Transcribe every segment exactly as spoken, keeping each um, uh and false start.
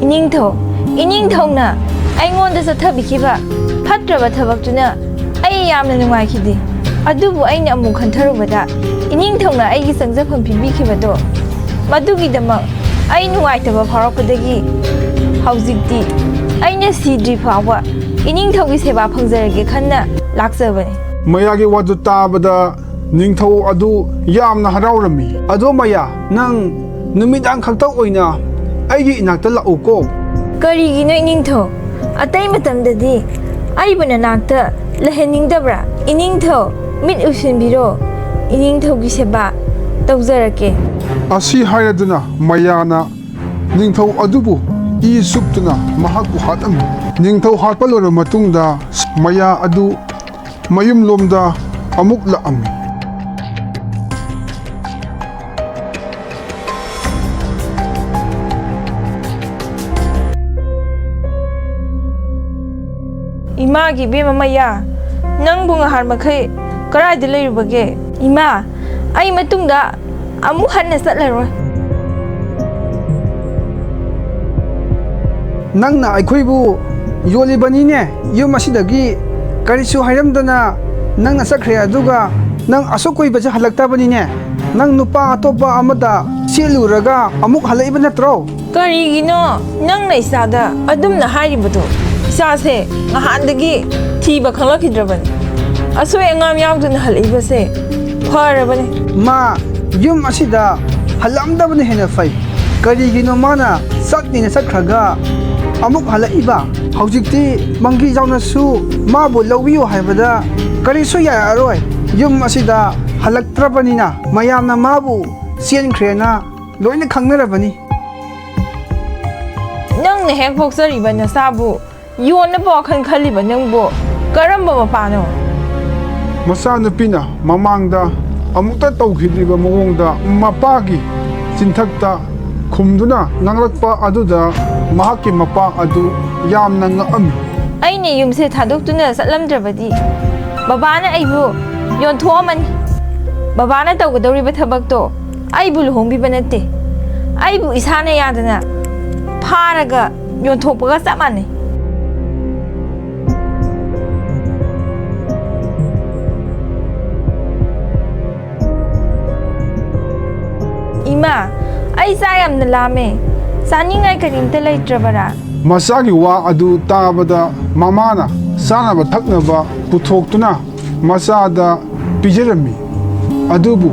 ꯏꯅꯤꯡꯊꯧ, ꯏꯅꯤꯡꯊꯧꯅ ꯑꯩꯉꯣꯟꯗ ꯆꯠꯊꯕꯤꯈꯤꯕ ꯐꯠꯇ꯭ꯔꯕ ꯊꯕꯛꯇꯨꯅ ꯑꯩ ꯌꯥꯝꯅ ꯅꯨꯡꯉꯥꯏꯈꯤꯗꯦ꯫ ꯑꯗꯨꯕꯨ ꯑꯩꯅ ꯑꯃꯨꯛ ꯈꯟꯊꯔꯨꯕꯗ, ꯏꯅꯤꯡꯊꯧꯅ ꯑꯩꯒꯤ ꯆꯪꯖꯐꯝ ꯄꯤꯕꯤꯈꯤꯕꯗꯣ, ꯃꯗꯨꯒꯤꯗꯃꯛ ꯑꯩ ꯅꯨꯡꯉꯥꯏꯇꯕ ꯐꯥꯎꯔꯛꯄꯗꯒꯤ ꯍꯧꯖꯤꯛꯇꯤ ꯑꯩꯅ ꯁꯤꯗ꯭ꯔꯤ ꯐꯥꯎꯕ ꯏꯅꯤꯡꯊꯧꯒꯤ ꯁꯦꯕꯥ ꯐꯪꯖꯔꯒꯦ ꯈꯟꯅ ꯂꯥꯛꯆꯕꯅꯤ꯫ ꯃꯌꯥꯒꯤ ꯋꯥꯗꯨ ꯇꯥꯕꯗ ꯅꯤꯡꯊꯧ ꯑꯗꯨ ꯌꯥꯝꯅ ꯍꯔꯥꯎꯔꯝꯃꯤ꯫ "ꯑꯗꯣ ꯃꯌꯥ, ꯅꯪ ꯅꯨꯃꯤꯗꯥꯡ ꯈꯛꯇ ꯑꯣꯏꯅ ꯑꯩꯒꯤ ꯏꯅꯥꯛꯇ ꯂꯥꯛꯎꯀꯣ꯫" "ꯀꯔꯤꯒꯤꯅꯣ ꯏꯅꯤꯡꯊꯧ? ꯑꯇꯩ ꯃꯇꯝꯗꯗꯤ ꯑꯩꯕꯨ ꯅꯅꯥꯛꯇ ꯂꯩꯍꯟꯅꯤꯡꯗꯕ꯭ꯔꯥ? ꯏꯅꯤꯡꯊꯧ, ꯃꯤꯠ ꯎꯏꯁꯤꯟꯕꯤꯔꯣ, ꯏꯅꯤꯡꯊꯧꯒꯤ ꯁꯦꯕꯥ ꯇꯧꯖꯔꯛꯀꯦ꯫" ꯑꯁꯤ ꯍꯥꯏꯔꯗꯨꯅ ꯃꯌꯥꯅ ꯅꯤꯡꯊꯧ ꯑꯗꯨꯕꯨ ꯏ ꯆꯨꯞꯇꯨꯅ ꯃꯍꯥꯛꯄꯨ ꯍꯥꯠꯂꯝꯃꯤ꯫ ꯅꯤꯡꯊꯧ ꯍꯥꯠꯄ ꯂꯣꯏꯔꯕ ꯃꯇꯨꯡꯗ ꯃꯌꯥ ꯑꯗꯨ ꯃꯌꯨꯝꯂꯣꯝꯗ ꯑꯃꯨꯛ ꯂꯥꯛꯑꯝꯃꯤ꯫ "ꯏꯃꯥꯒꯤ ꯏꯕꯦꯝꯃ ꯃꯌꯥ, ꯅꯪꯕꯨ ꯉꯍꯥꯟ ꯃꯈꯩ ꯀꯗꯥꯏꯗ ꯂꯩꯔꯨꯕꯒꯦ?" "ꯏꯃꯥ, ꯑꯩ ꯃꯇꯨꯡꯗ ꯑꯃꯨꯛ ꯍꯟꯅ ꯆꯠꯂꯔꯣꯏ꯫" "ꯅꯪꯅ ꯑꯩꯈꯣꯏꯕꯨ ꯌꯣꯜꯂꯤꯕꯅꯤꯅꯦ, ꯌꯨꯝ ꯑꯁꯤꯗꯒꯤ ꯀꯔꯤꯁꯨ ꯍꯥꯏꯔꯝꯗꯅ ꯅꯪꯅ ꯆꯠꯈ꯭ꯔꯦ, ꯑꯗꯨꯒ ꯅꯪ ꯑꯁꯨꯛ ꯀꯨꯏꯕꯁꯦ ꯍꯜꯂꯛꯇꯕꯅꯤꯅꯦ꯫ ꯅꯪ ꯅꯨꯄꯥ ꯑꯇꯣꯞꯄ ꯑꯃꯗ ꯆꯦꯜꯂꯨꯔꯒ ꯑꯃꯨꯛ ꯍꯜꯂꯛꯏꯕ ꯅꯠꯇ꯭ꯔꯣ?" "ꯀꯔꯤꯒꯤꯅꯣ ꯅꯪꯅ ꯏꯆꯥꯗ ꯑꯗꯨꯝꯅ ꯍꯥꯏꯔꯤꯕꯗꯣ? ꯏꯆꯥꯁꯦ ꯉꯍꯥꯟꯗꯒꯤ ꯊꯤꯕ ꯈꯪꯂꯛꯈꯤꯗ꯭ꯔꯕꯅꯤ꯫ ꯑꯁꯣꯏ ꯑꯉꯥꯝ ꯌꯥꯎꯗꯅ ꯍꯜꯂꯛꯏꯕꯁꯦ ꯐꯔꯕꯅꯤ꯫" "ꯃꯥ ꯌꯨꯝ ꯑꯁꯤꯗ ꯍꯜꯂꯛꯑꯝꯗꯕꯅ ꯍꯦꯟꯅ ꯐꯩ꯫ ꯀꯔꯤꯒꯤꯅꯣ ꯃꯥꯅ ꯆꯠꯅꯤꯅ ꯆꯠꯈ꯭ꯔꯒ ꯑꯃꯨꯛ ꯍꯜꯂꯛꯏꯕ? ꯍꯧꯖꯤꯛꯇꯤ ꯃꯪꯒꯤ ꯖꯥꯎꯅꯁꯨ ꯃꯥꯕꯨ ꯂꯧꯕꯤꯌꯨ ꯍꯥꯏꯕꯗ ꯀꯔꯤꯁꯨ ꯌꯥꯔꯛꯑꯔꯣꯏ꯫ ꯌꯨꯝ ꯑꯁꯤꯗ ꯍꯜꯂꯛꯇ꯭ꯔꯕꯅꯤꯅ ꯃꯌꯥꯝꯅ ꯃꯥꯕꯨ ꯆꯦꯟꯈ꯭ꯔꯦꯅ ꯂꯣꯏꯅ ꯈꯪꯅꯔꯕꯅꯤ꯫" "ꯅꯪꯅ ꯍꯦꯛ ꯄꯣꯛꯆꯔꯤꯕ ꯅꯆꯥꯕꯨ ꯌꯣꯟꯅꯕ ꯋꯥꯈꯜ ꯈꯜꯂꯤꯕ ꯅꯪꯕꯨ ꯀꯔꯝꯕ ꯃꯄꯥꯅꯣ?" ꯃꯆꯥꯅꯨꯄꯤꯅ ꯃꯃꯥꯡꯗ ꯑꯃꯨꯛꯇ ꯇꯧꯈꯤꯗ꯭ꯔꯤꯕ ꯃꯑꯣꯡꯗ ꯃꯄꯥꯒꯤ ꯆꯤꯟꯊꯛꯇ ꯈꯨꯝꯗꯨꯅ ꯉꯥꯡꯂꯛꯄ ꯑꯗꯨꯗ ꯃꯍꯥꯛꯀꯤ ꯃꯄꯥ ꯑꯗꯨ ꯌꯥꯝꯅ ꯉꯛꯑꯝꯃꯤ꯫ "ꯑꯩꯅ ꯌꯨꯝꯁꯦ ꯊꯥꯗꯣꯛꯇꯨꯅ ꯆꯠꯂꯝꯗ꯭ꯔꯕꯗꯤ ꯕꯕꯥꯅ ꯑꯩꯕꯨ ꯌꯣꯟꯊꯣꯛꯑꯝꯃꯅꯤ꯫ ꯕꯕꯥꯅ ꯇꯧꯒꯗꯧꯔꯤꯕ ꯊꯕꯛꯇꯣ ꯑꯩꯕꯨ ꯂꯨꯍꯣꯡꯕꯤꯕ ꯅꯠꯇꯦ, ꯑꯩꯕꯨ ꯏꯁꯥꯅ ꯌꯥꯗꯅ ꯐꯥꯔꯒ ꯌꯣꯟꯊꯣꯛꯄꯒ ꯆꯞ ꯃꯥꯟꯅꯩ꯫ ꯏꯃꯥ, ꯑꯩ ꯆꯥꯛ ꯌꯥꯝꯅ ꯂꯥꯝꯃꯦ꯫ ꯆꯥꯅꯤꯡꯉꯥꯏ ꯀꯔꯤꯝꯇ ꯂꯩꯇ꯭ꯔꯕꯔꯥ? ꯃꯆꯥꯒꯤ ꯋꯥ ꯑꯗꯨ ꯇꯥꯕꯗ ꯃꯃꯥꯅ ꯆꯥꯅꯕ ꯊꯛꯅꯕ ꯄꯨꯊꯣꯛꯇꯨꯅ ꯃꯆꯥꯗ ꯄꯤꯖꯔꯝꯃꯤ꯫ ꯑꯗꯨꯕꯨ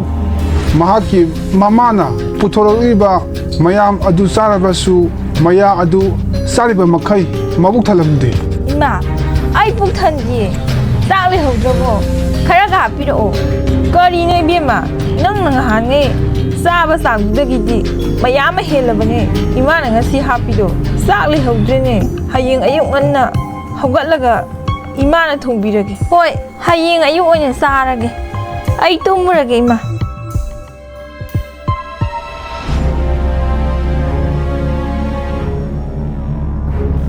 ꯃꯍꯥꯛꯀꯤ ꯃꯃꯥꯅ ꯄꯨꯊꯣꯔꯛꯂꯤꯕ ꯃꯌꯥꯝ ꯑꯗꯨ ꯆꯥꯔꯕꯁꯨ ꯃꯌꯥ ꯑꯗꯨ ꯆꯥꯔꯤꯕ ꯃꯈꯩ ꯃꯕꯨꯛ ꯊꯜꯂꯝꯗꯦ꯫ ꯏꯃꯥ, ꯑꯩ ꯄꯨꯛ ꯊꯟꯗꯤꯌꯦ꯫ ꯆꯥꯛ ꯂꯩꯍꯧꯗ꯭ꯔꯕꯣ? ꯈꯔꯒ ꯍꯥꯞꯄꯤꯔꯛꯑꯣ꯫ ꯀꯔꯤꯅꯣ ꯏꯕꯦꯝꯃ? ꯅꯪꯅ ꯉꯍꯥꯟꯉꯩ ꯆꯥꯕ ꯆꯥꯡꯗꯨꯗꯒꯤꯗꯤ ꯃꯌꯥꯝ ꯑꯃ ꯍꯦꯜꯂꯕꯅꯦ ꯏꯃꯥꯅ ꯉꯁꯤ ꯍꯥꯞꯄꯤꯗꯣ꯫ ꯆꯥꯛ ꯂꯩꯍꯧꯗ꯭ꯔꯦꯅꯦ꯫ ꯍꯌꯦꯡ ꯑꯌꯨꯛ ꯉꯟꯅ ꯍꯧꯒꯠꯂꯒ ꯏꯃꯥꯅ ꯊꯣꯡꯕꯤꯔꯒꯦ꯫ ꯍꯣꯏ, ꯍꯌꯦꯡ ꯑꯌꯨꯛ ꯑꯣꯏꯅ ꯆꯥꯔꯒꯦ꯫ ꯑꯩ ꯇꯨꯝꯃꯨꯔꯒꯦ, ꯏꯃꯥ꯫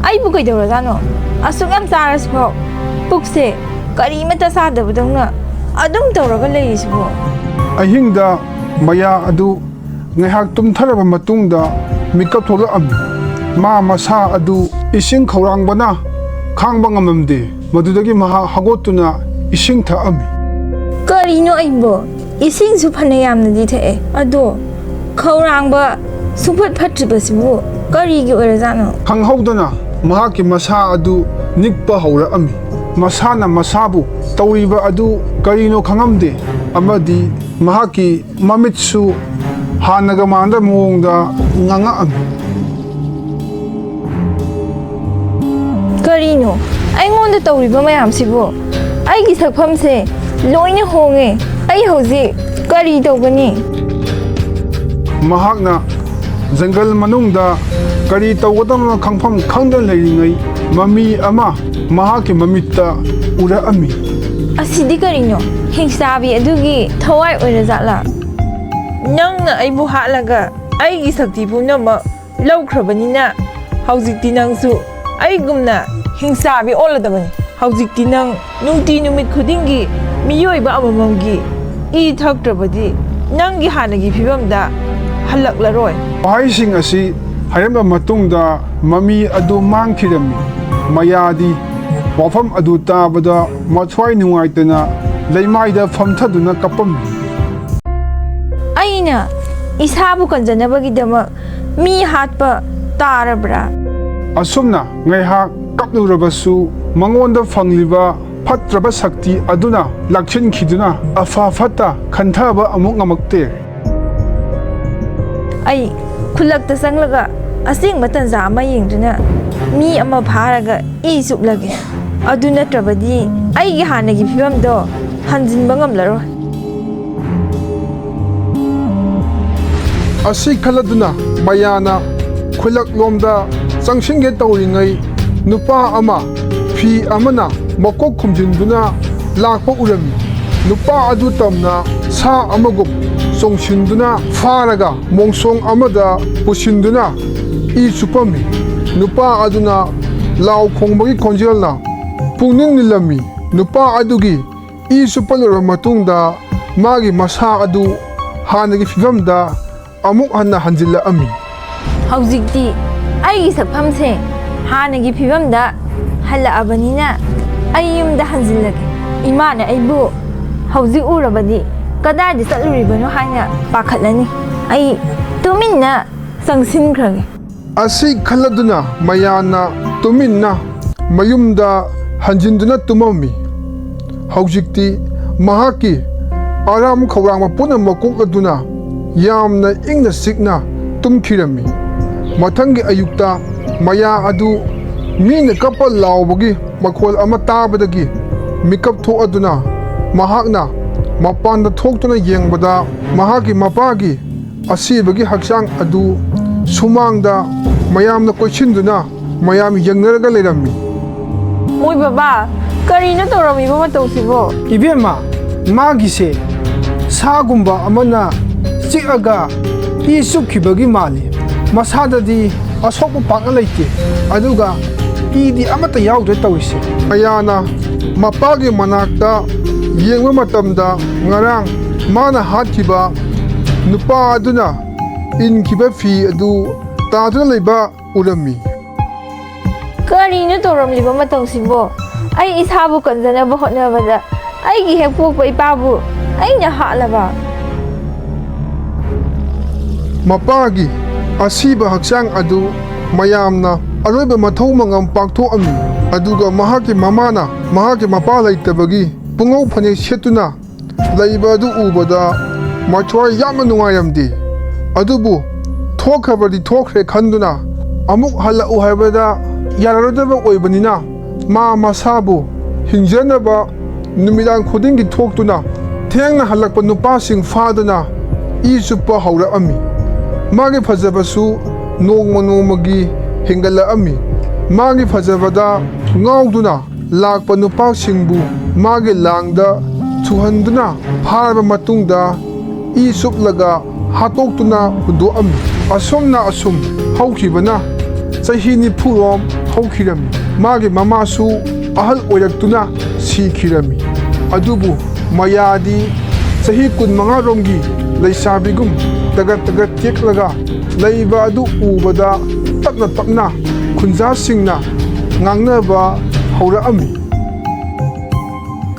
ꯑꯩꯕꯨ ꯀꯩꯗꯧꯔꯖꯥꯠꯅꯣ? ꯑꯁꯨꯛ ꯌꯥꯝ ꯆꯥꯔꯁꯤꯐꯥꯎ ꯄꯨꯛꯁꯦ ꯀꯔꯤꯃꯠꯇ ꯆꯥꯗꯕꯗꯧꯅ ꯑꯗꯨꯝ ꯇꯧꯔꯒ ꯂꯩꯔꯤꯁꯤꯕꯣ? ꯑꯍꯤꯡꯗ ꯃꯌꯥ ꯑꯗꯨ ꯉꯥꯏꯍꯥꯛ ꯇꯨꯝꯊꯔꯕ ꯃꯇꯨꯡꯗ ꯃꯤꯀꯞ ꯊꯣꯛꯂꯛꯑꯝꯃꯤ꯫ ꯃꯥ ꯃꯁꯥ ꯑꯗꯨ ꯏꯁꯤꯡ ꯈꯧꯔꯥꯡꯕꯅ ꯈꯥꯡꯕ ꯉꯝꯂꯝꯗꯦ꯫ ꯃꯗꯨꯗꯒꯤ ꯃꯍꯥꯛ ꯍꯧꯒꯠꯇꯨꯅ ꯏꯁꯤꯡ ꯊꯛꯑꯝꯃꯤ꯫ ꯀꯔꯤꯅꯣ ꯑꯩꯕꯣ? ꯏꯁꯤꯡꯁꯨ ꯐꯅ ꯌꯥꯝꯅꯗꯤ ꯊꯛꯑꯦ, ꯑꯗꯣ ꯈꯧꯔꯥꯡꯕ ꯁꯨꯡꯐꯠ ꯐꯠꯇ꯭ꯔꯤꯕꯁꯤꯕꯨ ꯀꯔꯤꯒꯤ ꯑꯣꯏꯔꯖꯥꯠꯅꯣ? ꯈꯪꯍꯧꯗꯅ ꯃꯍꯥꯛꯀꯤ ꯃꯁꯥ ꯑꯗꯨ ꯅꯤꯛꯄ ꯍꯧꯔꯛꯑꯝꯃꯤ꯫ ꯃꯁꯥꯅ ꯃꯁꯥꯕꯨ ꯇꯧꯔꯤꯕ ꯑꯗꯨ ꯀꯔꯤꯅꯣ ꯈꯪꯉꯝꯗꯦ, ꯑꯃꯗꯤ ꯃꯍꯥꯛꯀꯤ ꯃꯃꯤꯠꯁꯨ ꯍꯥꯟꯅꯒ ꯃꯥꯟꯅꯗꯕ ꯃꯑꯣꯡꯗ ꯉꯥꯡꯉꯛꯑꯝꯃꯤ꯫ ꯀꯔꯤꯅꯣ ꯑꯩꯉꯣꯟꯗ ꯇꯧꯔꯤꯕ ꯃꯌꯥꯝꯁꯤꯕꯨ? ꯑꯩꯒꯤ ꯁꯛꯐꯝꯁꯦ ꯂꯣꯏꯅ ꯍꯣꯡꯉꯦ꯫ ꯑꯩ ꯍꯧꯖꯤꯛ ꯀꯔꯤ ꯇꯧꯒꯅꯤ? ꯃꯍꯥꯛꯅ ꯖꯪꯒꯜ ꯃꯅꯨꯡꯗ ꯀꯔꯤ ꯇꯧꯒꯗꯕꯅꯣ ꯈꯪꯐꯝ ꯈꯪꯗꯅ ꯂꯩꯔꯤꯉꯩ ꯃꯃꯤ ꯑꯃ ꯃꯍꯥꯛꯀꯤ ꯃꯃꯤꯠꯇ ꯎꯔꯛꯑꯝꯃꯤ꯫ ꯑꯁꯤꯗꯤ ꯀꯔꯤꯅꯣ? ꯍꯤꯡꯆꯥꯕꯤ ꯑꯗꯨꯒꯤ ꯊꯋꯥꯏ ꯑꯣꯏꯔꯖꯥꯠꯂꯥ? ꯅꯪꯅ ꯑꯩꯕꯨ ꯍꯥꯠꯂꯒ ꯑꯩꯒꯤ ꯁꯛꯇꯤ ꯄꯨꯝꯅꯃꯛ ꯂꯧꯈ꯭ꯔꯕꯅꯤꯅ ꯍꯧꯖꯤꯛꯇꯤ ꯅꯪꯁꯨ ꯑꯩꯒꯨꯝꯅ ꯍꯤꯡꯆꯥꯕꯤ ꯑꯣꯜꯂꯗꯕꯅꯤ꯫ ꯍꯧꯖꯤꯛꯇꯤ ꯅꯪ ꯅꯨꯡꯇꯤ ꯅꯨꯃꯤꯠ ꯈꯨꯗꯤꯡꯒꯤ ꯃꯤꯑꯣꯏꯕ ꯑꯃꯃꯝꯒꯤ ꯏ ꯊꯛꯇ꯭ꯔꯕꯗꯤ ꯅꯪꯒꯤ ꯍꯥꯟꯅꯒꯤ ꯐꯤꯕꯝꯗ ꯍꯜꯂꯛꯂꯔꯣꯏ꯫ ꯋꯥꯍꯩꯁꯤꯡ ꯑꯁꯤ ꯍꯥꯏꯔꯝꯕ ꯃꯇꯨꯡꯗ ꯃꯃꯤ ꯑꯗꯨ ꯃꯥꯡꯈꯤꯔꯝꯃꯤ꯫ ꯃꯌꯥꯗꯤ ꯋꯥꯐꯝ ꯑꯗꯨ ꯇꯥꯕꯗ ꯃꯊ꯭ꯋꯥꯏ ꯅꯨꯡꯉꯥꯏꯇꯅ ꯂꯩꯃꯥꯏꯗ ꯐꯝꯊꯗꯨꯅ ꯀꯞꯄꯝꯃꯤ꯫ ꯑꯩꯅ ꯏꯁꯥꯕꯨ ꯀꯟꯖꯅꯕꯒꯤꯗꯃꯛ ꯃꯤ ꯍꯥꯠꯄ ꯇꯥꯔꯕ꯭ꯔꯥ? ꯑꯁꯨꯝꯅ ꯉꯥꯏꯍꯥꯛ ꯀꯞꯂꯨꯔꯕꯁꯨ, ꯃꯉꯣꯟꯗ ꯐꯪꯂꯤꯕ ꯐꯠꯇ꯭ꯔꯕ ꯁꯛꯇꯤ ꯑꯗꯨꯅ ꯂꯥꯛꯁꯤꯟꯈꯤꯗꯨꯅ ꯑꯐ ꯐꯠꯇ ꯈꯟꯊꯕ ꯑꯃꯨꯛ ꯉꯝꯃꯛꯇꯦ꯫ ꯑꯩ ꯈꯨꯜꯂꯛꯇ ꯆꯪꯂꯒ ꯑꯁꯦꯡꯕ ꯇꯟꯖꯥ ꯑꯃ ꯌꯦꯡꯗꯨꯅ ꯃꯤ ꯑꯃ ꯐꯥꯔꯒ ꯏ ꯆꯨꯞꯂꯒꯦ꯫ ꯑꯗꯨ ꯅꯠꯇ꯭ꯔꯕꯗꯤ ꯑꯩꯒꯤ ꯍꯥꯟꯅꯒꯤ ꯐꯤꯕꯝꯗꯣ ꯍꯟꯖꯤꯟꯕ ꯉꯝꯂꯔꯣꯏ꯫ ꯑꯁꯤ ꯈꯜꯂꯗꯨꯅ ꯃꯌꯥꯅ ꯈꯨꯜꯂꯛꯂꯣꯝꯗ ꯆꯪꯁꯤꯟꯒꯦ ꯇꯧꯔꯤꯉꯩ, ꯅꯨꯄꯥ ꯑꯃ ꯐꯤ ꯑꯃꯅ ꯃꯀꯣꯛ ꯈꯨꯝꯖꯤꯟꯗꯨꯅ ꯂꯥꯛꯄ ꯎꯔꯝꯃꯤ꯫ ꯅꯨꯄꯥ ꯑꯗꯨ ꯇꯝꯅ ꯁꯥ ꯑꯃꯒꯨꯝ ꯆꯣꯡꯁꯤꯟꯗꯨꯅ ꯐꯥꯔꯒ ꯃꯣꯡꯁꯣꯡ ꯑꯃꯗ ꯄꯨꯁꯤꯟꯗꯨꯅ ꯏ ꯆꯨꯞꯄꯝꯃꯤ꯫ ꯅꯨꯄꯥ ꯑꯗꯨꯅ ꯂꯥꯎ ꯈꯣꯡꯕꯒꯤ ꯈꯣꯟꯖꯦꯜꯅ ꯄꯨꯛꯅꯤꯡ ꯅꯤꯜꯂꯝꯃꯤ꯫ ꯅꯨꯄꯥ ꯑꯗꯨꯒꯤ ꯏ ꯆꯨꯞꯄ ꯂꯣꯏꯔꯕ ꯃꯇꯨꯡꯗ ꯃꯥꯒꯤ ꯃꯁꯥ ꯑꯗꯨ ꯍꯥꯟꯅꯒꯤ ꯐꯤꯕꯝꯗ ꯑꯃꯨꯛ ꯍꯟꯅ ꯍꯟꯖꯤꯜꯂꯛꯑꯝꯃꯤ꯫ ꯍꯧꯖꯤꯛꯇꯤ ꯑꯩꯒꯤ ꯁꯛꯐꯝꯁꯦ ꯍꯥꯟꯅꯒꯤ ꯐꯤꯕꯝꯗ ꯍꯜꯂꯛꯑꯕꯅꯤꯅ ꯑꯩ ꯌꯨꯝꯗ ꯍꯟꯖꯤꯜꯂꯒꯦ꯫ ꯏꯃꯥꯅ ꯑꯩꯕꯨ ꯍꯧꯖꯤꯛ ꯎꯔꯕꯗꯤ ꯀꯗꯥꯏꯗ ꯆꯠꯂꯨꯔꯤꯕꯅꯣ ꯍꯥꯏꯅ ꯄꯥꯈꯠꯂꯅꯤ꯫ ꯑꯩ ꯇꯨꯃꯤꯟꯅ ꯆꯪꯁꯤꯟꯈ꯭ꯔꯒꯦ꯫ ꯑꯁꯤ ꯈꯜꯂꯗꯨꯅ ꯃꯌꯥꯅ ꯇꯨꯃꯤꯟꯅ ꯃꯌꯨꯝꯗ ꯍꯟꯖꯤꯟꯗꯨꯅ ꯇꯨꯝꯃꯝꯃꯤ꯫ ꯍꯧꯖꯤꯛꯇꯤ ꯃꯍꯥꯛꯀꯤ ꯑꯔꯥꯝ ꯈꯧꯔꯥꯡꯕ ꯄꯨꯝꯅꯃꯛ ꯀꯣꯛꯂꯗꯨꯅ ꯌꯥꯝꯅ ꯏꯪꯅ ꯆꯤꯛꯅ ꯇꯨꯝꯈꯤꯔꯝꯃꯤ꯫ ꯃꯊꯪꯒꯤ ꯑꯌꯨꯛꯇ ꯃꯌꯥ ꯑꯗꯨ ꯃꯤꯅ ꯀꯞꯄ ꯂꯥꯎꯕꯒꯤ ꯃꯈꯣꯜ ꯑꯃ ꯇꯥꯕꯗꯒꯤ ꯃꯤꯀꯞ ꯊꯣꯛꯂꯗꯨꯅ ꯃꯍꯥꯛꯅ ꯃꯄꯥꯟꯗ ꯊꯣꯛꯇꯨꯅ ꯌꯦꯡꯕꯗ ꯃꯍꯥꯛꯀꯤ ꯃꯄꯥꯒꯤ ꯑꯁꯤꯕꯒꯤ ꯍꯛꯆꯥꯡ ꯑꯗꯨ ꯁꯨꯃꯥꯡꯗ ꯃꯌꯥꯝꯅ ꯀꯣꯏꯁꯤꯟꯗꯨꯅ ꯃꯌꯥꯝ ꯌꯦꯡꯅꯔꯒ ꯂꯩꯔꯝꯃꯤ꯫ ꯃꯣꯏ ꯕꯕꯥ, ꯀꯔꯤꯅꯣ ꯇꯧꯔꯝꯃꯤꯕ ꯃꯇꯧꯁꯤꯕꯣ? ꯏꯕꯦꯝꯃ, ꯃꯥꯒꯤꯁꯦ ꯁꯥꯒꯨꯝꯕ ꯑꯃꯅ ꯆꯤꯛꯑꯒ ꯏ ꯆꯨꯞꯈꯤꯕꯒꯤ ꯃꯥꯜꯂꯤ꯫ ꯃꯁꯥꯗꯗꯤ ꯑꯁꯣꯛꯄ ꯄꯥꯛꯅ ꯂꯩꯇꯦ, ꯑꯗꯨꯒ ꯏꯗꯤ ꯑꯃꯠꯇ ꯌꯥꯎꯗ꯭ꯔꯦ ꯇꯧꯔꯤꯁꯦ꯫ ꯃꯌꯥꯅ ꯃꯄꯥꯒꯤ ꯃꯅꯥꯛꯇ ꯌꯦꯡꯕ ꯃꯇꯝꯗ ꯉꯔꯥꯡ ꯃꯥꯅ ꯍꯥꯠꯈꯤꯕ ꯅꯨꯄꯥ ꯑꯗꯨꯅ ꯏꯟꯈꯤꯕ ꯐꯤ ꯑꯗꯨ ꯇꯥꯗꯨꯅ ꯂꯩꯕ ꯎꯔꯝꯃꯤ꯫ ꯀꯔꯤꯅꯣ ꯇꯧꯔꯝꯂꯤꯕ ꯃꯇꯧꯁꯤꯕꯣ? ꯑꯩ ꯏꯁꯥꯕꯨ ꯀꯟꯖꯅꯕ ꯍꯣꯠꯅꯕꯗ ꯑꯩꯒꯤ ꯍꯦꯛ ꯄꯣꯛꯄ ꯏꯄꯥꯕꯨ ꯑꯩꯅ ꯍꯥꯠꯂꯕ? ꯃꯄꯥꯒꯤ ꯑꯁꯤꯕ ꯍꯛꯆꯥꯡ ꯑꯗꯨ ꯃꯌꯥꯝꯅ ꯑꯔꯣꯏꯕ ꯃꯊꯧ ꯃꯉꯝ ꯄꯥꯡꯊꯣꯛꯑꯝꯃꯤ꯫ ꯑꯗꯨꯒ ꯃꯍꯥꯛꯀꯤ ꯃꯃꯥꯅ ꯃꯍꯥꯛꯀꯤ ꯃꯄꯥ ꯂꯩꯇꯕꯒꯤ ꯄꯨꯡꯉꯧ ꯐꯅꯦꯛ ꯁꯦꯠꯇꯨꯅ ꯂꯩꯕ ꯑꯗꯨ ꯎꯕꯗ ꯃꯊ꯭ꯋꯥꯏ ꯌꯥꯝꯅ ꯅꯨꯡꯉꯥꯏꯔꯝꯗꯦ꯫ ꯑꯗꯨꯕꯨ ꯊꯣꯛꯈ꯭ꯔꯕꯗꯤ ꯊꯣꯛꯈ꯭ꯔꯦ ꯈꯟꯗꯨꯅ ꯑꯃꯨꯛ ꯍꯜꯂꯛꯎ ꯍꯥꯏꯕꯗ ꯌꯥꯔꯔꯣꯏꯗꯕ ꯑꯣꯏꯕꯅꯤꯅ ꯃꯥ ꯃꯁꯥꯕꯨ ꯍꯤꯡꯖꯅꯕ ꯅꯨꯃꯤꯗꯥꯡ ꯈꯨꯗꯤꯡꯒꯤ ꯊꯣꯛꯇꯨꯅ ꯊꯦꯡꯅ ꯍꯜꯂꯛꯄ ꯅꯨꯄꯥꯁꯤꯡ ꯐꯥꯗꯨꯅ ꯏ ꯆꯨꯞꯄ ꯍꯧꯔꯛꯑꯝꯃꯤ꯫ ꯃꯥꯒꯤ ꯐꯖꯕꯁꯨ ꯅꯣꯡꯃ ꯅꯣꯡꯃꯒꯤ ꯍꯦꯟꯒꯠꯂꯛꯑꯝꯃꯤ꯫ ꯃꯥꯒꯤ ꯐꯖꯕꯗ ꯉꯥꯎꯗꯨꯅ ꯂꯥꯛꯄ ꯅꯨꯄꯥꯁꯤꯡꯕꯨ ꯃꯥꯒꯤ ꯂꯥꯡꯗ ꯊꯨꯍꯟꯗꯨꯅ ꯐꯥꯔꯕ ꯃꯇꯨꯡꯗ ꯏ ꯆꯨꯞꯂꯒ ꯍꯥꯠꯇꯣꯛꯇꯨꯅ ꯍꯨꯟꯗꯣꯛꯑꯝꯃꯤ꯫ ꯑꯁꯨꯝꯅ ꯑꯁꯨꯝ ꯍꯧꯈꯤꯕꯅ ꯆꯍꯤ ꯅꯤꯐꯨꯔꯣꯝ ꯍꯧꯈꯤꯔꯝꯃꯤ꯫ ꯃꯥꯒꯤ ꯃꯃꯥꯁꯨ ꯑꯍꯜ ꯑꯣꯏꯔꯛꯇꯨꯅ ꯁꯤꯈꯤꯔꯝꯃꯤ꯫ ꯑꯗꯨꯕꯨ ꯃꯌꯥꯗꯤ ꯆꯍꯤ ꯀꯨꯟꯃꯉꯥꯔꯣꯝꯒꯤ ꯂꯩꯁꯥꯕꯤꯒꯨꯝ ꯇꯒꯠ ꯇꯒꯠ ꯇꯦꯛꯂꯒ ꯂꯩꯕ ꯑꯗꯨ ꯎꯕꯗ ꯇꯞꯅ ꯇꯞꯅ ꯈꯨꯟꯖꯥꯁꯤꯡꯅ ꯉꯥꯡꯅꯕ ꯍꯧꯔꯛꯑꯝꯃꯤ꯫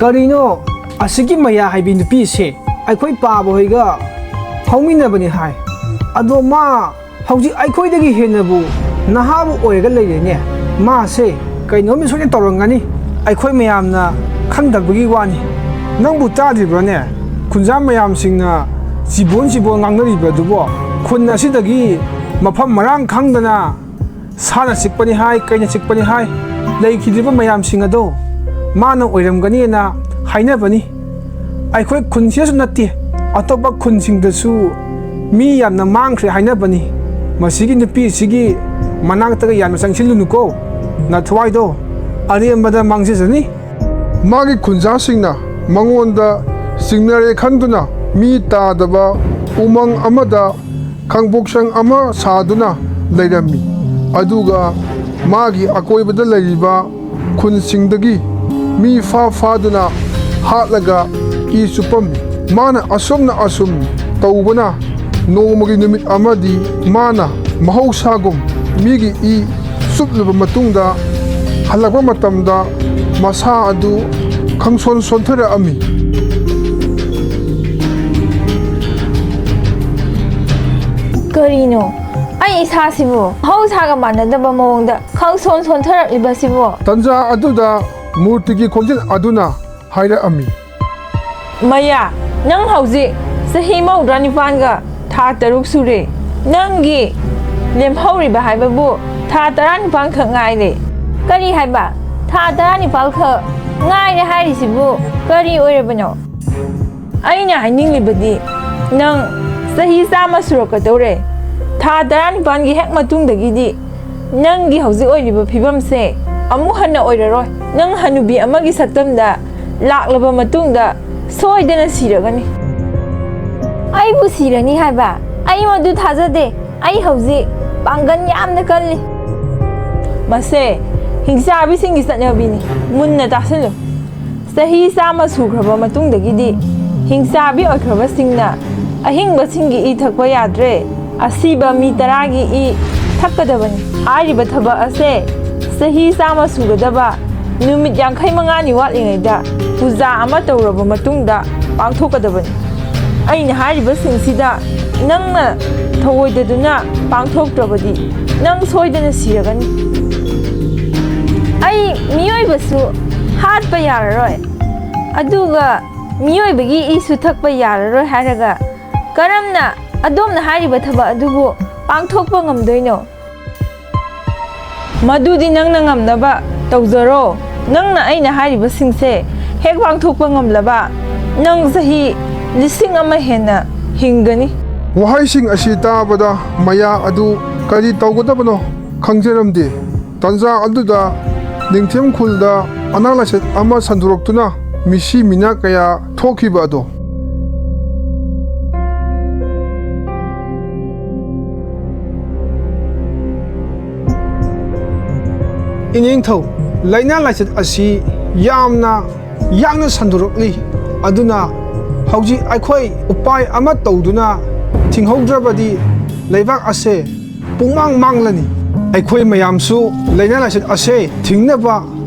ꯀꯔꯤꯅꯣ ꯑꯁꯤꯒꯤ ꯃꯌꯥ ꯍꯥꯏꯕꯤ ꯅꯨꯄꯤꯁꯦ? ꯑꯩꯈꯣꯏ ꯄꯥꯕ ꯍꯣꯏꯒ ꯐꯥꯎꯃꯤꯟꯅꯕꯅꯤ ꯍꯥꯏ꯫ ꯑꯗꯣ ꯃꯥ ꯍꯧꯖꯤꯛ ꯑꯩꯈꯣꯏꯗꯒꯤ ꯍꯦꯟꯅꯕꯨ ꯅꯍꯥꯕꯨ ꯑꯣꯏꯔꯒ ꯂꯩꯔꯦꯅꯦ꯫ ꯃꯥꯁꯦ ꯀꯩꯅꯣꯝꯗꯤ ꯁꯣꯏꯅ ꯇꯧꯔꯝꯒꯅꯤ꯫ ꯑꯩꯈꯣꯏ ꯃꯌꯥꯝꯅ ꯈꯪꯗꯕꯒꯤ ꯋꯥꯅꯤ꯫ ꯅꯪꯕꯨ ꯇꯥꯗ꯭ꯔꯤꯕ꯭ꯔꯣꯅꯦ? ꯈꯨꯟꯖꯥ ꯃꯌꯥꯝꯁꯤꯡꯅ ꯆꯤꯕꯣꯟ ꯆꯤꯕꯣꯟ ꯉꯥꯡꯅꯔꯤꯕ ꯑꯗꯨꯕꯣ? ꯈꯨꯟ ꯑꯁꯤꯗꯒꯤ ꯃꯐꯝ ꯃꯔꯥꯡ ꯈꯪꯗꯅ ꯁꯥꯅ ꯆꯤꯛꯄꯅꯤ ꯍꯥꯏ, ꯀꯩꯅ ꯆꯤꯛꯄꯅꯤ ꯍꯥꯏ, ꯂꯩꯈꯤꯗ꯭ꯔꯤꯕ ꯃꯌꯥꯝꯁꯤꯡ ꯑꯗꯣ ꯃꯥꯅ ꯑꯣꯏꯔꯝꯒꯅꯤꯅ ꯍꯥꯏꯅꯕꯅꯤ꯫ ꯑꯩꯈꯣꯏ ꯈꯨꯟꯁꯤꯗꯁꯨ ꯅꯠꯇꯦ, ꯑꯇꯣꯞꯄ ꯈꯨꯟꯁꯤꯡꯗꯁꯨ ꯃꯤ ꯌꯥꯝꯅ ꯃꯥꯡꯈ꯭ꯔꯦ ꯍꯥꯏꯅꯕꯅꯤ꯫ ꯃꯁꯤꯒꯤ ꯅꯨꯄꯤꯁꯤꯒꯤ ꯃꯅꯥꯛꯇꯒ ꯌꯥꯝꯅ ꯆꯪꯁꯤꯜꯂꯨꯅꯨꯀꯣ, ꯅꯊ꯭ꯋꯥꯏꯗꯣ ꯑꯔꯦꯝꯕꯗ ꯃꯥꯡꯖꯖꯅꯤ꯫ ꯃꯥꯒꯤ ꯈꯨꯟꯖꯥꯁꯤꯡꯅ ꯃꯉꯣꯟꯗ ꯆꯤꯡꯅꯔꯦ ꯈꯟꯗꯨꯅ ꯃꯤ ꯇꯥꯗꯕ ꯎꯃꯪ ꯑꯃꯗ ꯈꯥꯡꯄꯣꯛꯁꯪ ꯑꯃ ꯁꯥꯗꯨꯅ ꯂꯩꯔꯝꯃꯤ꯫ ꯑꯗꯨꯒ ꯃꯥꯒꯤ ꯑꯀꯣꯏꯕꯗ ꯂꯩꯔꯤꯕ ꯈꯨꯟꯁꯤꯡꯗꯒꯤ ꯃꯤ ꯐꯥ ꯐꯥꯗꯨꯅ ꯍꯥꯠꯂꯒ ꯏ ꯆꯨꯞꯄꯝꯃꯤ꯫ ꯃꯥꯅ ꯑꯁꯨꯝꯅ ꯑꯁꯨꯝ ꯇꯧꯕꯅ ꯅꯣꯡꯃꯒꯤ ꯅꯨꯃꯤꯠ ꯑꯃꯗꯤ ꯃꯥꯅ ꯃꯍꯧꯁꯥꯒꯨꯝ ꯃꯤꯒꯤ ꯏ ꯆꯨꯞꯂꯕ ꯃꯇꯨꯡꯗ ꯍꯜꯂꯛꯄ ꯃꯇꯝꯗ ꯃꯁꯥ ꯑꯗꯨ ꯈꯪꯁꯣꯟ ꯁꯣꯟꯊꯔꯛꯑꯝꯃꯤ꯫ ꯀꯔꯤꯅꯣ? ꯑꯩ ꯏꯁꯥꯁꯤꯕꯨ ꯃꯍꯧꯁꯥꯒ ꯃꯥꯟꯅꯗꯕ ꯃꯑꯣꯡꯗ ꯈꯪꯁꯣꯟ ꯁꯣꯟꯊꯔꯛꯂꯤꯕꯁꯤꯕꯨ? ꯇꯟꯖꯥ ꯑꯗꯨꯗ ꯃꯨꯔꯇꯤꯒꯤ ꯈꯣꯟꯖꯦꯜ ꯑꯗꯨꯅ ꯍꯥꯏꯔꯛꯑꯝꯃꯤ꯫ ꯃꯌꯥ, ꯅꯪ ꯍꯧꯖꯤꯛ ꯆꯍꯤ ꯃꯧꯗ꯭ꯔꯥ ꯅꯤꯄꯥꯟꯒ ꯊꯥ ꯇꯔꯨꯛ ꯁꯨꯔꯦ꯫ ꯅꯪꯒꯤ ꯂꯦꯝꯍꯧꯔꯤꯕ ꯍꯥꯏꯕꯕꯨ ꯊꯥ ꯇꯔꯥꯅꯤꯄꯥꯟ ꯈꯛ ꯉꯥꯏꯔꯦ꯫ ꯀꯔꯤ ꯍꯥꯏꯕ? ꯊꯥ ꯇꯔꯥꯅꯤꯄꯥꯟ ꯈꯛ ꯉꯥꯏꯔꯦ ꯍꯥꯏꯔꯤꯁꯤꯕꯨ ꯀꯔꯤ ꯑꯣꯏꯔꯕꯅꯣ? ꯑꯩꯅ ꯍꯥꯏꯅꯤꯡꯂꯤꯕꯗꯤ, ꯅꯪ ꯆꯍꯤ ꯆꯥꯝꯃ ꯁꯨꯔꯛꯀꯗꯧꯔꯦ꯫ ꯊꯥ ꯇꯔꯥꯅꯤꯄꯥꯟꯒꯤ ꯍꯦꯛ ꯃꯇꯨꯡꯗꯒꯤꯗꯤ ꯅꯪꯒꯤ ꯍꯧꯖꯤꯛ ꯑꯣꯏꯔꯤꯕ ꯐꯤꯕꯝꯁꯦ ꯑꯃꯨꯛ ꯍꯟꯅ ꯑꯣꯏꯔꯔꯣꯏ꯫ ꯅꯪ ꯍꯅꯨꯕꯤ ꯑꯃꯒꯤ ꯁꯛꯇꯝꯗ ꯂꯥꯛꯂꯕ ꯃꯇꯨꯡꯗ ꯁꯣꯏꯗꯅ ꯁꯤꯔꯒꯅꯤ꯫ ꯑꯩꯕꯨ ꯁꯤꯔꯅꯤ ꯍꯥꯏꯕ? ꯑꯩ ꯃꯗꯨ ꯊꯥꯖꯗꯦ꯫ ꯑꯩ ꯍꯧꯖꯤꯛ ꯄꯥꯡꯒꯜ ꯌꯥꯝꯅ ꯀꯜꯂꯤ꯫ ꯃꯁꯦ ꯍꯤꯡꯆꯥꯕꯤꯁꯤꯡꯒꯤ ꯆꯠꯅꯕꯤꯅꯤ꯫ ꯃꯨꯟꯅ ꯇꯥꯁꯤꯜꯂꯨ꯫ ꯆꯍꯤ ꯆꯥꯝꯃ ꯁꯨꯈ꯭ꯔꯕ ꯃꯇꯨꯡꯗꯒꯤꯗꯤ ꯍꯤꯡꯆꯥꯕꯤ ꯑꯣꯏꯈ꯭ꯔꯕꯁꯤꯡꯅ ꯑꯍꯤꯡꯕꯁꯤꯡꯒꯤ ꯏ ꯊꯛꯄ ꯌꯥꯗ꯭ꯔꯦ꯫ ꯑꯁꯤꯕ ꯃꯤ ꯇꯔꯥꯒꯤ ꯏ ꯊꯛꯀꯗꯕꯅꯤ꯫ ꯍꯥꯏꯔꯤꯕ ꯊꯕꯛ ꯑꯁꯦ ꯆꯍꯤ ꯆꯥꯝꯃ ꯁꯨꯒꯗꯕ ꯅꯨꯃꯤꯠ ꯌꯥꯡꯈꯩ ꯃꯉꯥꯅꯤ ꯋꯥꯠꯂꯤꯉꯩꯗ ꯄꯨꯖꯥ ꯑꯃ ꯇꯧꯔꯕ ꯃꯇꯨꯡꯗ ꯄꯥꯡꯊꯣꯛꯀꯗꯕꯅꯤ꯫ ꯑꯩꯅ ꯍꯥꯏꯔꯤꯕꯁꯤꯡꯁꯤꯗ ꯅꯪꯅ ꯊꯧꯑꯣꯏꯗꯗꯨꯅ ꯄꯥꯡꯊꯣꯛꯇ꯭ꯔꯕꯗꯤ ꯅꯪ ꯁꯣꯏꯗꯅ ꯁꯤꯔꯒꯅꯤ꯫ ꯑꯩ ꯃꯤꯑꯣꯏꯕꯁꯨ ꯍꯥꯠꯄ ꯌꯥꯔꯔꯣꯏ, ꯑꯗꯨꯒ ꯃꯤꯑꯣꯏꯕꯒꯤ ꯏꯁꯨ ꯊꯛꯄ ꯌꯥꯔꯔꯣꯏ ꯍꯥꯏꯔꯒ ꯀꯔꯝꯅ ꯑꯗꯣꯝꯅ ꯍꯥꯏꯔꯤꯕ ꯊꯕꯛ ꯑꯗꯨꯕꯨ ꯄꯥꯡꯊꯣꯛꯄ ꯉꯝꯗꯣꯏꯅꯣ? ꯃꯗꯨꯗꯤ ꯅꯪꯅ ꯉꯝꯅꯕ ꯇꯧꯖꯔꯣ꯫ ꯅꯪꯅ ꯑꯩꯅ ꯍꯥꯏꯔꯤꯕꯁꯤꯡꯁꯦ ꯍꯦꯛ ꯄꯥꯡꯊꯣꯛꯄ ꯉꯝꯂꯕ, ꯅꯪ ꯆꯍꯤ ꯂꯤꯁꯤꯡ ꯑꯃ ꯍꯦꯟꯅ ꯍꯤꯡꯒꯅꯤ꯫ ꯋꯥꯍꯩꯁꯤꯡ ꯑꯁꯤ ꯇꯥꯕꯗ ꯃꯌꯥ ꯑꯗꯨ ꯀꯔꯤ ꯇꯧꯒꯗꯕꯅꯣ ꯈꯪꯖꯔꯝꯗꯦ꯫ ꯇꯟꯖꯥ ꯑꯗꯨꯗ ꯅꯤꯡꯊꯦꯝ ꯈꯨꯜꯗ ꯑꯅꯥ ꯂꯥꯏꯆꯠ ꯑꯃ ꯁꯟꯗꯣꯔꯛꯇꯨꯅ ꯃꯤꯁꯤ ꯃꯤꯅꯥ ꯀꯌꯥ ꯊꯣꯛꯈꯤꯕ ꯑꯗꯣ꯫ ꯏꯅꯤꯡꯊꯧ, ꯂꯥꯏꯅꯥ ꯂꯥꯏꯆꯠ ꯑꯁꯤ ꯌꯥꯝꯅ ꯌꯥꯡꯅ ꯁꯟꯗꯣꯔꯛꯂꯤ꯫ ꯑꯗꯨꯅ ꯍꯧꯖꯤꯛ ꯑꯩꯈꯣꯏ ꯎꯄꯥꯏ ꯑꯃ ꯇꯧꯗꯨꯅ ꯊꯤꯡꯍꯧꯗ꯭ꯔꯕꯗꯤ ꯂꯩꯕꯥꯛ ꯑꯁꯦ ꯄꯨꯡꯃꯥꯡ ꯃꯥꯡꯂꯅꯤ꯫ ꯑꯩꯈꯣꯏ ꯃꯌꯥꯝꯁꯨ ꯂꯥꯏꯅꯥ ꯂꯥꯏꯆꯠ ꯑꯁꯦ ꯊꯤꯡꯅꯕ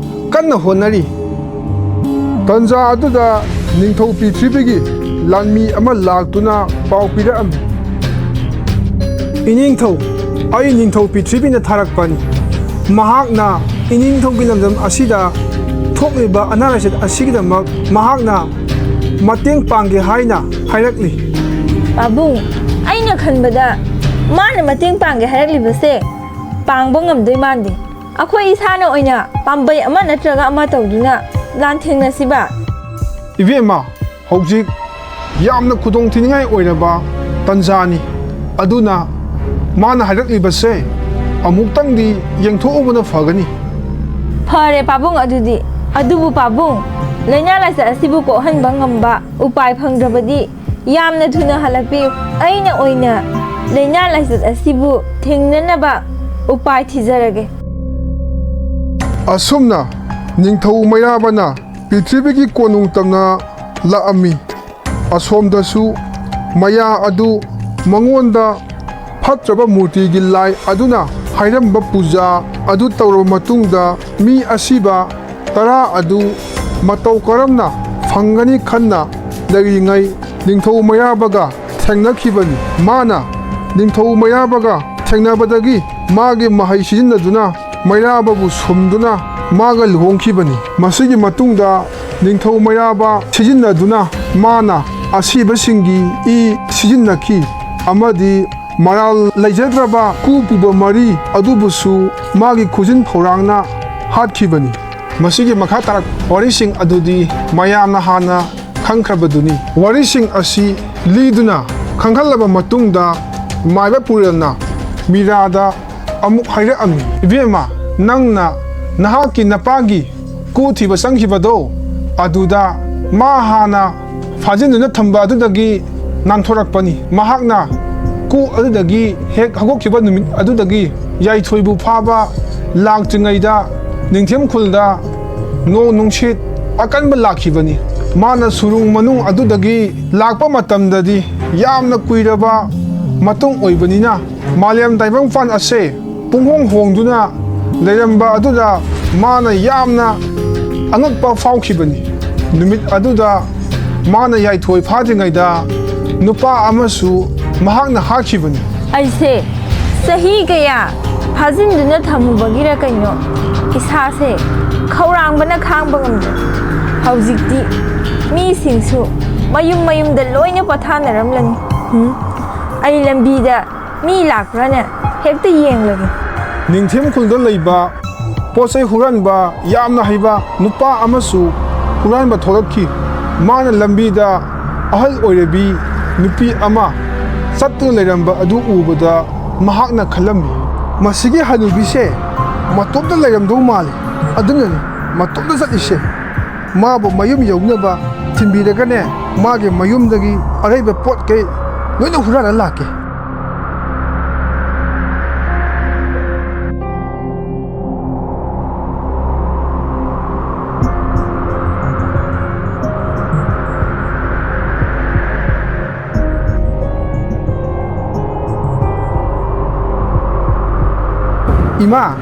ꯀꯟꯅ ꯍꯣꯠꯅꯔꯤ꯫ ꯇꯟꯖꯥ ꯑꯗꯨꯗ ꯅꯤꯡꯊꯧ ꯄ꯭ꯔꯤꯊꯤꯕꯤꯒꯤ ꯂꯥꯟꯃꯤ ꯑꯃ ꯂꯥꯛꯇꯨꯅ ꯄꯥꯎ ꯄꯤꯔꯛꯑꯝꯃꯤ꯫ "ꯏꯅꯤꯡꯊꯧ, ꯑꯩ ꯅꯤꯡꯊꯧ ꯄ꯭ꯔꯤꯊꯤꯕꯤꯅ ꯊꯥꯔꯛꯄꯅꯤ꯫ ꯃꯍꯥꯛꯅ ꯏꯅꯤꯡꯊꯧꯒꯤ ꯂꯝꯗꯝ ꯑꯁꯤꯗ ꯊꯣꯛꯂꯤꯕ ꯑꯅꯥ ꯂꯥꯏꯆꯠ ꯑꯁꯤꯒꯤꯗꯃꯛ ꯃꯍꯥꯛꯅ ꯃꯇꯦꯡ ꯄꯥꯡꯒꯦ ꯍꯥꯏꯅ ꯍꯥꯏꯔꯛꯂꯤ꯫" "ꯄꯥꯕꯨꯡ, ꯑꯩꯅ ꯈꯟꯕꯗ ꯃꯥꯅ ꯃꯇꯦꯡ ꯄꯥꯡꯒꯦ ꯍꯥꯏꯔꯛꯂꯤꯕꯁꯦ ꯄꯥꯡꯕ ꯉꯝꯗꯣꯏ ꯃꯥꯟꯗꯦ꯫ ꯑꯩꯈꯣꯏ ꯏꯁꯥꯅ ꯑꯣꯏꯅ ꯄꯥꯝꯕꯩ ꯑꯃ ꯅꯠꯇ꯭ꯔꯒ ꯑꯃ ꯇꯧꯗꯨꯅ ꯂꯥꯟꯊꯦꯡꯅꯁꯤꯕ꯫" "ꯏꯕꯦꯝꯃ, ꯍꯧꯖꯤꯛ ꯌꯥꯝꯅ ꯈꯨꯗꯣꯡꯊꯤꯅꯤꯡꯉꯥꯏ ꯑꯣꯏꯔꯕ ꯇꯟꯖꯥꯅꯤ꯫ ꯑꯗꯨꯅ ꯃꯥꯅ ꯍꯥꯏꯔꯛꯂꯤꯕꯁꯦ ꯑꯃꯨꯛꯇꯪꯗꯤ ꯌꯦꯡꯊꯣꯛꯎꯕꯅ ꯐꯒꯅꯤ꯫" "ꯐꯔꯦ ꯄꯥꯕꯨꯡ ꯑꯗꯨꯗꯤ꯫ ꯑꯗꯨꯕꯨ ꯄꯥꯕꯨꯡ, ꯂꯥꯏꯅꯥ ꯂꯥꯏꯆꯠ ꯑꯁꯤꯕꯨ ꯀꯣꯛꯍꯟꯕ ꯉꯝꯕ ꯎꯄꯥꯏ ꯐꯪꯗ꯭ꯔꯕꯗꯤ ꯌꯥꯝꯅ ꯊꯨꯅ ꯍꯜꯂꯛꯄꯤꯌꯨ꯫ ꯑꯩꯅ ꯑꯣꯏꯅ ꯂꯥꯏꯅꯥ ꯂꯥꯏꯆꯠ ꯑꯁꯤꯕꯨ ꯊꯤꯡꯅꯅꯕ ꯎꯄꯥꯏ ꯊꯤꯖꯔꯒꯦ꯫" ꯑꯁꯨꯝꯅ ꯅꯤꯡꯊꯧ ꯃꯩꯔꯥꯕꯅ ꯄ꯭ꯔꯤꯊꯤꯕꯤꯒꯤ ꯀꯣꯅꯨꯡ ꯇꯝꯅ ꯂꯥꯛꯑꯝꯃꯤ꯫ ꯑꯁꯣꯝꯗꯁꯨ ꯃꯌꯥ ꯑꯗꯨ ꯃꯉꯣꯟꯗ ꯐꯠꯇ꯭ꯔꯕ ꯃꯨꯔꯇꯤꯒꯤ ꯂꯥꯏ ꯑꯗꯨꯅ ꯍꯥꯏꯔꯝꯕ ꯄꯨꯖꯥ ꯑꯗꯨ ꯇꯧꯔꯕ ꯃꯇꯨꯡꯗ, ꯃꯤ ꯑꯁꯤꯕ ꯇꯔꯥ ꯑꯗꯨ ꯃꯇꯧ ꯀꯔꯝꯅ ꯐꯪꯒꯅꯤ ꯈꯟꯅ ꯂꯩꯔꯤꯉꯩ ꯅꯤꯡꯊꯧ ꯃꯩꯔꯥꯕꯒ ꯊꯦꯡꯅꯈꯤꯕꯅꯤ꯫ ꯃꯥꯅ ꯅꯤꯡꯊꯧ ꯃꯩꯔꯥꯕꯒ ꯊꯦꯡꯅꯕꯗꯒꯤ ꯃꯥꯒꯤ ꯃꯍꯩ ꯁꯤꯖꯤꯟꯅꯗꯨꯅ ꯃꯩꯔꯥꯕꯕꯨ ꯁꯨꯝꯗꯨꯅ ꯃꯥꯒ ꯂꯨꯍꯣꯡꯈꯤꯕꯅꯤ꯫ ꯃꯁꯤꯒꯤ ꯃꯇꯨꯡꯗ ꯅꯤꯡꯊꯧ ꯃꯩꯔꯥꯕ ꯁꯤꯖꯤꯟꯅꯗꯨꯅ ꯃꯥꯅ ꯑꯁꯤꯕꯁꯤꯡꯒꯤ ꯏ ꯁꯤꯖꯤꯟꯅꯈꯤ ꯑꯃꯗꯤ ꯃꯔꯥꯜ ꯂꯩꯖꯗ꯭ꯔꯕ ꯀꯨ ꯄꯨꯕ ꯃꯔꯤ ꯑꯗꯨꯕꯨꯁꯨ ꯃꯥꯒꯤ ꯈꯨꯖꯤꯟ ꯐꯧꯔꯥꯡꯅ ꯍꯥꯠꯈꯤꯕꯅꯤ꯫ ꯃꯁꯤꯒꯤ ꯃꯈꯥ ꯇꯥꯔꯛꯄ ꯋꯥꯔꯤꯁꯤꯡ ꯑꯗꯨꯗꯤ ꯃꯌꯥꯝꯅ ꯍꯥꯟꯅ ꯈꯪꯈ꯭ꯔꯕꯗꯨꯅꯤ꯫ ꯋꯥꯔꯤꯁꯤꯡ ꯑꯁꯤ ꯂꯤꯗꯨꯅ ꯈꯪꯍꯜꯂꯕ ꯃꯇꯨꯡꯗ, ꯃꯥꯏꯕ ꯄꯨꯔꯦꯜꯅ ꯃꯤꯔꯥꯗ ꯑꯃꯨꯛ ꯍꯥꯏꯔꯛꯑꯝꯃꯤ, "ꯏꯕꯦꯝꯃ, ꯅꯪꯅ ꯅꯍꯥꯛꯀꯤ ꯅꯄꯥꯒꯤ ꯀꯨ ꯊꯤꯕ ꯆꯪꯈꯤꯕꯗꯣ, ꯑꯗꯨꯗ ꯃꯥ ꯍꯥꯟꯅ ꯐꯥꯖꯤꯟꯗꯨꯅ ꯊꯝꯕ ꯑꯗꯨꯗꯒꯤ ꯅꯥꯟꯊꯣꯔꯛꯄꯅꯤ꯫ ꯃꯍꯥꯛꯅ ꯀꯨ ꯑꯗꯨꯗꯒꯤ ꯍꯦꯛ ꯍꯧꯒꯠꯈꯤꯕ ꯅꯨꯃꯤꯠ ꯑꯗꯨꯗꯒꯤ ꯌꯥꯏꯊꯣꯏꯕꯨ ꯐꯥꯕ ꯂꯥꯛꯇ꯭ꯔꯤꯉꯩꯗ ꯅꯤꯡꯊꯦꯝ ꯈꯨꯜꯗ ꯅꯣꯡ ꯅꯨꯡꯁꯤꯠ ꯑꯀꯟꯕ ꯂꯥꯛꯈꯤꯕꯅꯤ꯫ ꯃꯥꯅ ꯁꯨꯔꯨꯡ ꯃꯅꯨꯡ ꯑꯗꯨꯗꯒꯤ ꯂꯥꯛꯄ ꯃꯇꯝꯗꯗꯤ ꯌꯥꯝꯅ ꯀꯨꯏꯔꯕ ꯃꯇꯨꯡ ꯑꯣꯏꯕꯅꯤꯅ, ꯃꯥꯂꯦꯝ ꯇꯥꯏꯕꯪꯄꯥꯟ ꯑꯁꯦ ꯄꯨꯡꯍꯣꯡ ꯍꯣꯡꯗꯨꯅ ꯂꯩꯔꯝꯕ ꯑꯗꯨꯗ ꯃꯥꯅ ꯌꯥꯝꯅ ꯑꯉꯛꯄ ꯐꯥꯎꯈꯤꯕꯅꯤ꯫ ꯅꯨꯃꯤꯠ ꯑꯗꯨꯗ ꯃꯥꯅ ꯌꯥꯏꯊꯣꯏ ꯐꯥꯗ꯭ꯔꯤꯉꯩꯗ ꯅꯨꯄꯥ ꯑꯃꯁꯨ ꯃꯍꯥꯛꯅ ꯍꯥꯠꯈꯤꯕꯅꯤ꯫ ꯑꯩꯁꯦ ꯆꯍꯤ ꯀꯌꯥ ꯐꯥꯖꯤꯟꯗꯨꯅ ꯊꯝꯃꯨꯕꯒꯤꯔ ꯀꯩꯅꯣ, ꯏꯁꯥꯁꯦ ꯈꯧꯔꯥꯡꯕꯅ ꯈꯥꯡꯕ ꯉꯝꯗ꯭ꯔꯦ꯫ ꯍꯧꯖꯤꯛꯇꯤ ꯃꯤꯁꯤꯡꯁꯨ ꯃꯌꯨꯝ ꯃꯌꯨꯝꯗ ꯂꯣꯏꯅ ꯄꯣꯊꯥꯅꯔꯝꯂꯅꯤ꯫ ꯎꯝ, ꯑꯩ ꯂꯝꯕꯤꯗ ꯃꯤ ꯂꯥꯛꯄ꯭ꯔꯥꯅ ꯍꯦꯛꯇ ꯌꯦꯡꯂꯒꯦ꯫ ꯅꯤꯡꯊꯦꯝ ꯈꯨꯜꯗ ꯂꯩꯕ ꯄꯣꯠ ꯆꯩ ꯍꯨꯔꯥꯟꯕ ꯌꯥꯝꯅ ꯍꯩꯕ ꯅꯨꯄꯥ ꯑꯃꯁꯨ ꯍꯨꯔꯥꯟꯕ ꯊꯣꯛꯂꯛꯈꯤ꯫ ꯃꯥꯅ ꯂꯝꯕꯤꯗ ꯑꯍꯜ ꯑꯣꯏꯔꯕꯤ ꯅꯨꯄꯤ ꯑꯃ ꯆꯠꯇꯨꯅ ꯂꯩꯔꯝꯕ ꯑꯗꯨ ꯎꯕꯗ ꯃꯍꯥꯛꯅ ꯈꯜꯂꯝꯃꯤ, "ꯃꯁꯤꯒꯤ ꯍꯅꯨꯕꯤꯁꯦ ꯃꯇꯣꯝꯇ ꯂꯩꯔꯝꯗꯧ ꯃꯥꯜꯂꯤ, ꯑꯗꯨꯅꯅꯤ ꯃꯇꯣꯝꯇ ꯆꯠꯂꯤꯁꯦ꯫ ꯃꯥꯕꯨ ꯃꯌꯨꯝ ꯌꯧꯅꯕ ꯊꯤꯟꯕꯤꯔꯒꯅꯦ, ꯃꯥꯒꯤ ꯃꯌꯨꯝꯗꯒꯤ ꯑꯔꯩꯕ ꯄꯣꯠ ꯀꯩ ꯂꯣꯏꯅ ꯍꯨꯔꯥꯟꯂ ꯂꯥꯛꯀꯦ"꯫ ꯏꯃꯥ,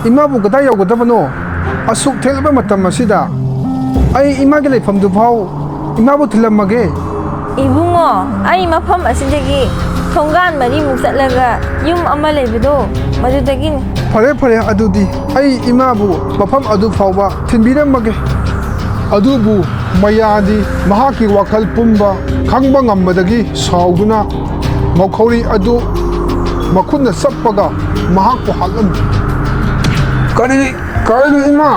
ꯏꯃꯥꯕꯨ ꯀꯗꯥꯏ ꯌꯧꯒꯗꯕꯅꯣ? ꯑꯁꯨꯛ ꯊꯦꯡꯂꯕ ꯃꯇꯝ ꯑꯁꯤꯗ? ꯑꯩ ꯏꯃꯥꯒꯤ ꯂꯩꯐꯝꯗꯨ ꯐꯥꯎ ꯏꯃꯥꯕꯨ ꯊꯤꯜꯂꯝꯃꯒꯦ꯫ ꯏꯕꯨꯡꯉꯣ, ꯑꯩ ꯃꯐꯝ ꯑꯁꯤꯗꯒꯤ ꯊꯣꯡꯒꯥꯟ ꯃꯔꯤꯃꯨꯛ ꯆꯠꯂꯒ ꯌꯨꯝ ꯑꯃ ꯂꯩꯕꯗꯣ, ꯃꯗꯨꯗꯒꯤꯅꯤ꯫ ꯐꯔꯦ, ꯐꯔꯦ, ꯑꯗꯨꯗꯤ ꯑꯩ ꯏꯃꯥꯕꯨ ꯃꯐꯝ ꯑꯗꯨ ꯐꯥꯎꯕ ꯊꯤꯟꯕꯤꯔꯝꯃꯒꯦ꯫ ꯑꯗꯨꯕꯨ ꯃꯌꯥꯗꯤ ꯃꯍꯥꯛꯀꯤ ꯋꯥꯈꯜ ꯄꯨꯝꯕ ꯈꯪꯕ ꯉꯝꯕꯗꯒꯤ ꯁꯥꯎꯗꯨꯅ ꯃꯧꯈꯧꯔꯤ ꯑꯗꯨ ꯃꯈꯨꯠꯅ ꯆꯞꯄꯒ ꯃꯍꯥꯛꯄꯨ ꯍꯥꯠꯂꯝꯃꯤ꯫ "ꯀꯔꯤ, ꯀꯔꯤꯅꯣ ꯏꯃꯥ?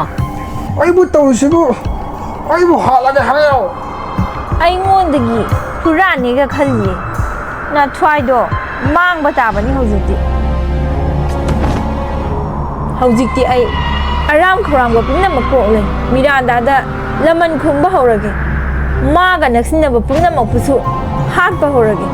ꯑꯩꯕꯨ ꯇꯧꯔꯤꯁꯤꯕꯨ? ꯑꯩꯕꯨ ꯍꯥꯠꯂꯒꯦ ꯍꯥꯏꯔꯣ?" ꯑꯩꯉꯣꯟꯗꯒꯤ ꯍꯨꯔꯥꯟꯅꯦꯒ ꯈꯜꯂꯤꯌꯦ꯫ ꯅꯊ꯭ꯋꯥꯏꯗꯣ ꯃꯥꯡꯕ ꯇꯥꯕꯅꯤ ꯍꯧꯖꯤꯛꯇꯤ꯫ ꯍꯧꯖꯤꯛꯇꯤ ꯑꯩ ꯑꯔꯥꯝ ꯈꯧꯔꯥꯡꯕ ꯄꯨꯝꯅꯃꯛ ꯀꯣꯛꯂꯦ꯫ ꯃꯤꯔꯥꯟꯗꯥꯗ ꯂꯃꯟ ꯈꯨꯝꯕ ꯍꯧꯔꯒꯦ꯫ ꯃꯥꯒ ꯅꯛꯁꯤꯟꯅꯕ ꯄꯨꯝꯅꯃꯛꯄꯨꯁꯨ ꯍꯥꯠꯄ ꯍꯧꯔꯒꯦ꯫